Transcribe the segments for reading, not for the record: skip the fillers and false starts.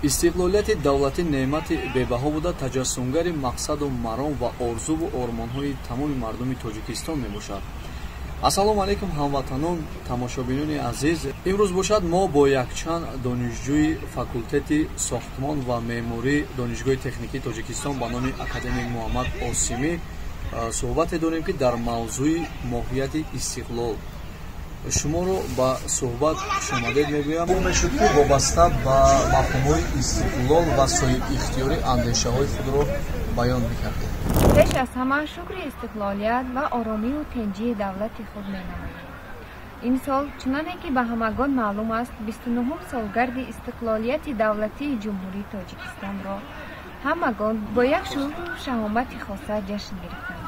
Истиқлолияти давлатӣ неъмати бебаҳо буда, таҷассумгари мақсаду маром ва орзуву ормонҳои тамоми мардуми Тоҷикистон мебошад. Ассалому алайкум, ҳамватанон, тамошобинони азиз. Имрӯз бошад, мо бо якчанд донишҷӯи факултети сохтмон ва меъмории Донишгоҳи техникии Тоҷикистон ба номи академик Муҳаммад Осимӣ суҳбате дорем, ки дар мавзӯи моҳияти истиқлол. Шуморо ба суҳбат хушомадед мегӯям. Хуб мешуд, ки вобаста ба мафҳумҳои истиқлол ва соҳибихтиёрӣ андешаҳои худро баён мекардед. Пеш аз ҳама шукри истиқлолият ва оромию тинҷии давлати худ менамоем. Имсол, чуноне ки ба ҳамагон маълум аст, 29-ум солгарди истиқлолияти давлатии Ҷумҳурии Тоҷикистонро ҳамагон бо як шуҳру шаҳомати хоса ҷашн гирифтанд.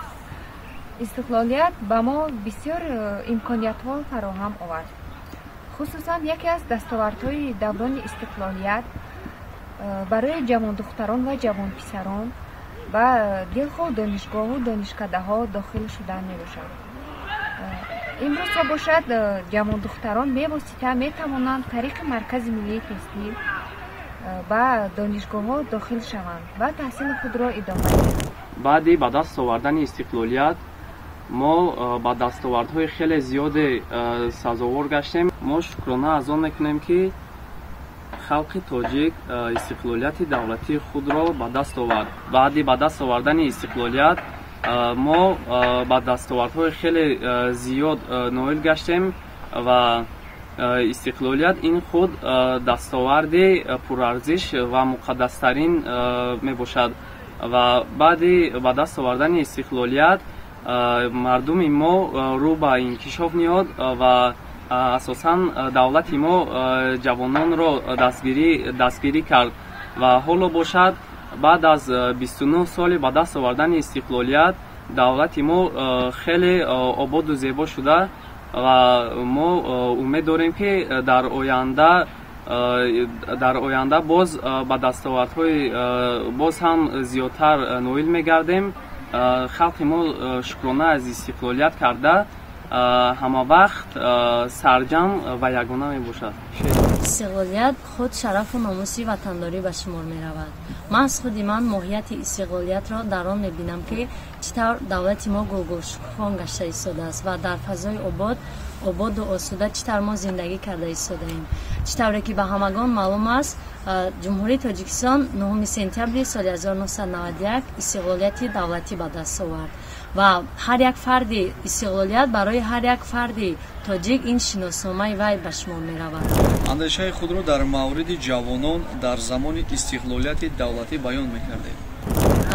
Истиқлолият ба мо бисёр имкониятҳо фароҳам овард. Хусусан яке аз дастовардҳои даврони истиқлолият барои ҷавондухтарон ва ҷавонписарон ба дилхоҳ донишгоҳу донишкадаҳо дохил шудан мебошад. Имрӯзҳо бошад, ҷавондухтарон бевосита метавонанд тариқи Маркази миллии тестӣ ба донишгоҳҳо дохил шаванд ва таҳсили худро идома диҳанд. Баъди ба даст овардани истиқлолият мо ба дастовардҳои хеле зиёде сазовор гаштем. Мо шукрона аз он мекунем, ки халқи тоҷик истиқлолияти давлатии худро ба даст овард. Баъди ба даст овардани истиқлолият мо ба дастовардҳои хеле зиёд ноил гаштем ва истиқлолият ин худ дастоварди пурарзиш ва муқаддастарин мебошад. Ва баъди ба даст овардани истиқлолият мардуми мо рӯ ба инкишоф ниҳод ва асосан давлати мо ҷавононро дастгирӣ кард. Ва ҳоло бошад, баъд аз 29 соли ба даст овардани истиқлолият давлати мо хеле ободу зебо шуда ва мо умед дорем, ки дар оянда боз ба дастовардҳои боз ҳам зиёдтар ноил мегардем. Халқи мо шукрона аз истиқлолият карда, ҳамавақт сарҷамъ ва ягона мебошад. Истиқлолият худ шарафу номуси ватандорӣ ба шумор меравад. Маҳз худи ман моҳияти истиқлолиятро дар он мебинам, ки чӣ тавр давлати мо гулгулшукуфон гашта истодааст ва дар фазои ободу осуда чӣ тавр мо зиндагӣ карда истодаем. Чӣ тавре ки ба ҳамагон маълум аст, Ҷумҳурии Тоҷикистон 9 сентябри соли 1991 истиқлолияти давлатӣ ба даст овард ва ҳар як фарди истиқлолият барои ҳар як фарди тоҷик ин шиносномаи вай ба шумор меравад. Андешаи худро дар мавриди ҷавонон дар замони истиқлолияти давлатӣ баён мекардед.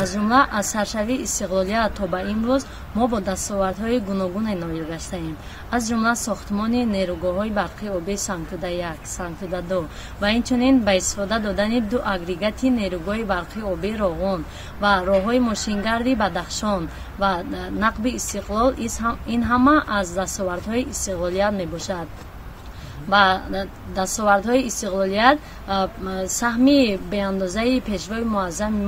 Аз ҷумла аз саршавии истиқлолият то ба имрӯз мо бо дастовардҳои гуногуне ноил гаштаем, аз ҷумла сохтмони нерӯгоҳҳои барқи обии Сангтуда 1, Сангтуда 2 ва инчунин ба истифода додани ду агрегати нерӯгоҳи барқи обии Роғун ва роҳҳои мошингарди Бадахшон ва нақби Истиқлол. Ин ҳама аз дастовардҳои истиқлолият мебошад. Ба дастовардҳои истиқлолият саҳми беандозаи пешвои муаззами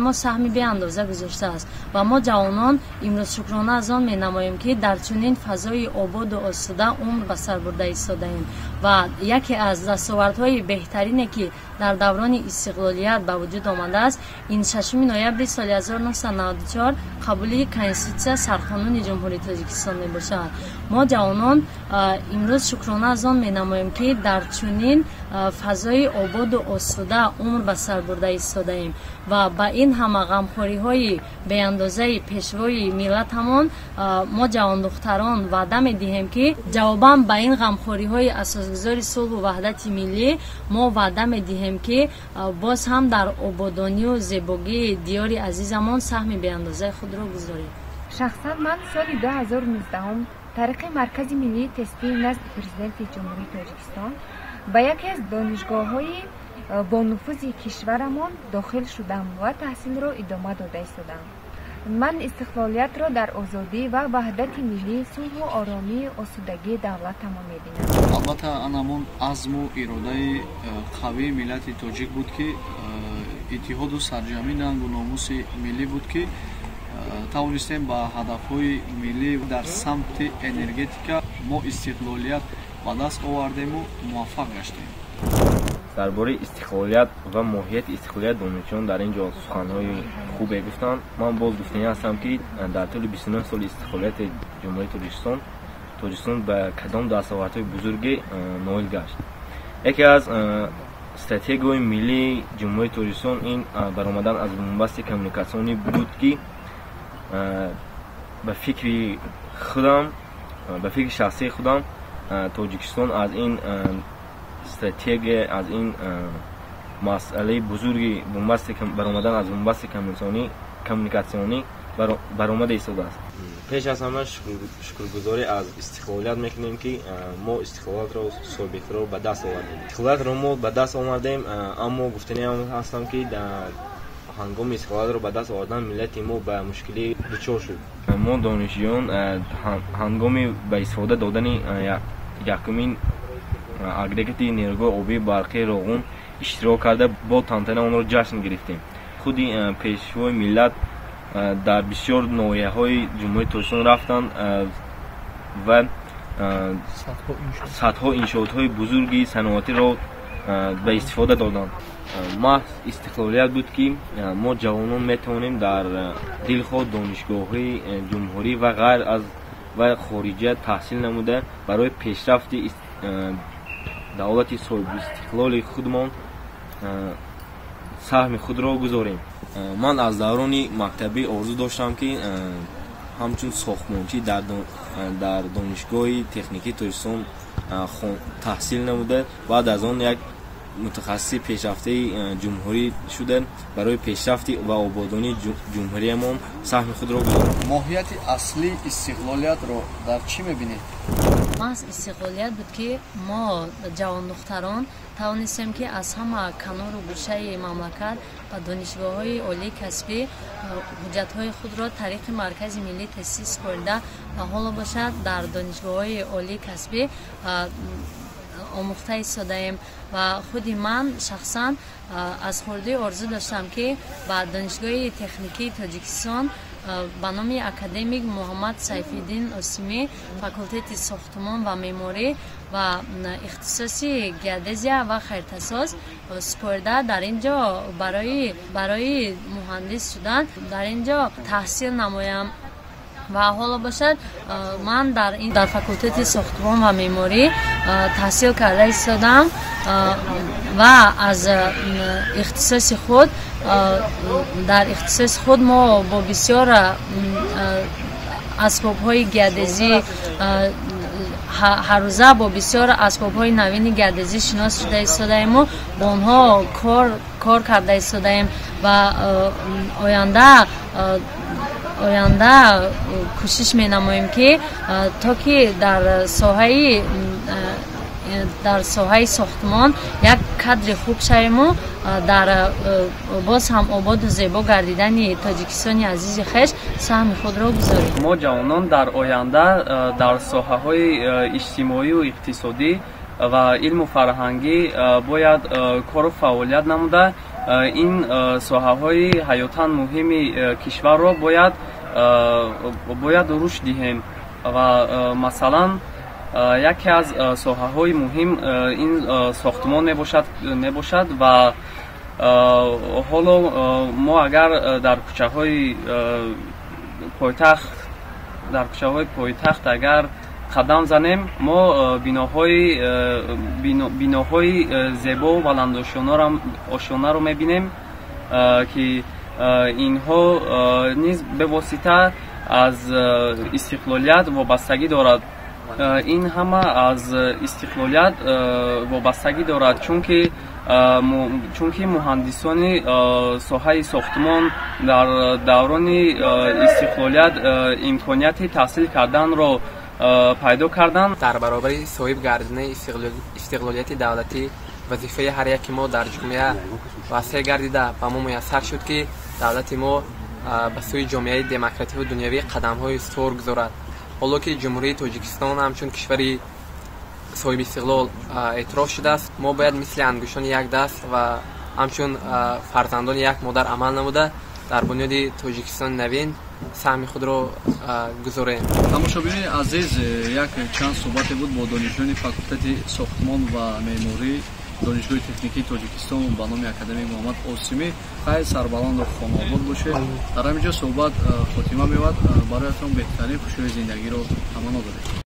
мо саҳми беандоза гузоштааст ва мо, ҷавонон, имрӯз шукрона аз он менамоем, ки дар чунин фазои ободу осуда умр ба сар бурда истодаем. Ва яке аз дастовардҳои беҳтарине, ки дар даврони истиқлолият ба вуҷуд омадааст, ин 6 ноябри соли 1994 қабули Конститутсия, Сарқонуни Ҷумҳурии Тоҷикистон мебошад. Мо, ҷавонон, имрӯз шукрона аз он менамоем, ки дар чунин фазои ободу осуда умр ба сар бурда истодаем ва ба ин ҳама ғамхориҳои беандозаи пешвои миллатамон мо, ҷавондухтарон, ваъда медиҳем, ки ҷавобан ба ин ғамхориҳои асосгузори сулҳу ваҳдати миллӣ мо ваъда медиҳем, ки боз ҳам дар ободонию зебогии диёри азизамон саҳми беандозаи худро гузорем. Шахсан ман соли 2019 тариқи Маркази миллии тестии назди Президенти Ҷумҳурии Тоҷикистон ба яке аз донишгоҳҳои бонуфузи кишварамон дохил шудам ва таҳсилро идома дода истодам. Ман истиқлолиятро дар озодӣ ва ваҳдати миллӣ, сулҳу оромию осудагии давлатамон мебинам. Албатта, ан ҳамон азму иродаи қавии миллати тоҷик буд, ки иттиҳоду сарҷамъи нангу номуси миллӣ буд, ки тавонистем ба ҳадафҳои миллӣ дар самти энергетика мо истиқлолият ба даст овардему муваффақ гаштем. Дар бораи истиқлолият ва моҳияти истиқлолият донишҷӯён дар ин ҷо суханҳои хубе гуфтанд. Ман боз гуфтанӣ ҳастам, ки дар тӯли 29 соли истиқлолияти Ҷумҳурии Тоҷикистон ба кадом дастовардҳои бузурге ноил гашт. Яке аз стратегияҳои миллии Ҷумҳурии Тоҷикистон ин баромадан аз бунбасти коммуникатсионӣ буд, ки ба фикри худам, ба фикри шахсии худам, Тоҷикистон аз ин стратегия, аз ин масъалаи бузурги баромадан аз бунбасти коммуникатсионӣ баромада истодааст. Пеш аз ҳама шукргузорӣ аз истиқлолият мекунем, ки мо истиқлолиятро соҳибихтиёр ба даст овардем. Истиқлолиятро мо ба даст омадем, аммо гуфтаниам ҳастам, ки дар ҳангоми истиқлолиятро ба даст овардан миллати мо ба мушкилӣ дучор шуд. Мо донишҷӯён ҳангоми ба истифода додани якумин агрегати нерӯгоҳи обии барқии Роғун иштирок карда, бо тантана онро ҷашн гирифтем. Худи пешвои миллат дар бисёр ноҳияҳои Ҷумҳурии Тоҷикистон рафтанд ва садҳо иншоотҳои бузурги саноатиро ба истифода доданд. Маҳз истиқлолият буд, ки мо ҷавонон метавонем дар дилхоҳ донишгоҳҳои ҷумҳурӣ ва ғайр аз ва хориҷа таҳсил намуда, барои пешрафти давлати соҳибистиқлоли худмон саҳми худро гузорем. Ман аз даврони мактабӣ орзу доштам, ки ҳамчун сохтмончӣ дар донишгоҳи техникии Тоҷикистон таҳсил намуда, баъд аз он як мутахассиси пешрафтаи ҷумҳурӣ шуда, барои пешрафти ва ободонии ҷумҳуриямон саҳми худро гузорам. Моҳияти аслии истиқлолиятро дар чӣ мебинед? Маҳз истиқлолият буд, ки мо ҷавондухтарон тавонистем, ки аз ҳама канору гӯшаи мамлакат ба донишгоҳҳои олии касбӣ ҳуҷҷатҳои худро тариқи Маркази миллӣ тестӣ супорида ва ҳоло бошад дар донишгоҳҳои олии касбӣ омӯхта истодаем. Ва худи ман шахсан аз хурдӣ орзу доштам, ки ба донишгоҳи техникии Тоҷикистон ба номи академик Муҳаммад Сайфиддин Осимӣ, факултети сохтмон ва меъморӣ ва ихтисоси геодезия ва харитасоз супорида, дар ин ҷо барои муҳандис шудан дар ин ҷо таҳсил намоям. Ва ҳоло бошад ман дар факултети сохтмон ва меъморӣ таҳсил карда истодам ва аз ихтисоси худ, дар ихтисоси худ мо бо бисёр асбобҳои геодезӣ ҳаррӯза бо бисёр асбобҳои навини геодезӣ шинос шуда истодаему бо онҳо кор карда истодаем ва оянда кӯшиш менамоем, ки то ки дар соҳаи сохтмон як кадри хуб шавему дар боз ҳам ободу зебо гардидани Тоҷикистони азизи хеш саҳми худро гузорем. Мо ҷавонон дар оянда дар соҳаҳои иҷтимоию иқтисодӣ ва илму фарҳангӣ бояд кору фаъолият намуда, ин соҳаҳои ҳаётан муҳими кишварро бояд рушд диҳем. Ва масалан яке аз соҳаҳои муҳим ин сохтмон мебошад ва ҳоло мо агар дар кӯчаҳои пойтахт агар қадам занем, мо биноҳои зебову баландошёнаро мебинем, ки инҳо низ бевосита аз истиқлолият вобастагӣ дорад. Ин ҳама аз истиқлолият вобастагӣ дорад, чунки муҳандисони соҳаи сохтмон дар даврони истиқлолият имконияти таҳсил карданро пайдо карданд. Дар баробари соҳиб гардидани истиқлолияти давлатӣ вазифаи ҳар яки мо дар ҷомеа васеъ гардида ба мо муяссар шуд, ки давлати мо ба сӯи ҷомеаи демокративу дунявӣ қадамҳои устувор гузорад. Ҳоло ки Ҷумҳурии Тоҷикистон ҳамчун кишвари соҳибистиқлол эътироф шудааст, мо бояд мисли ангуштони як даст ва ҳамчун фарзандони як модар амал намуда, дар бунёди Тоҷикистони навин саҳми худро гузорем. Тамошобинони азиз, як чанд суҳбате буд бо донишҷӯёни факултети сохтмон ва меъморӣ. Донишгоҳи техникии Тоҷикистон ба номи академик Муҳаммад Осимӣ. Хайр, сарбаланду хонаобод бошед. Дар ҳамин ҷо суҳбат хотима меёбад. Бароятон беҳтарин хушиҳои зиндагиро таманно дорем.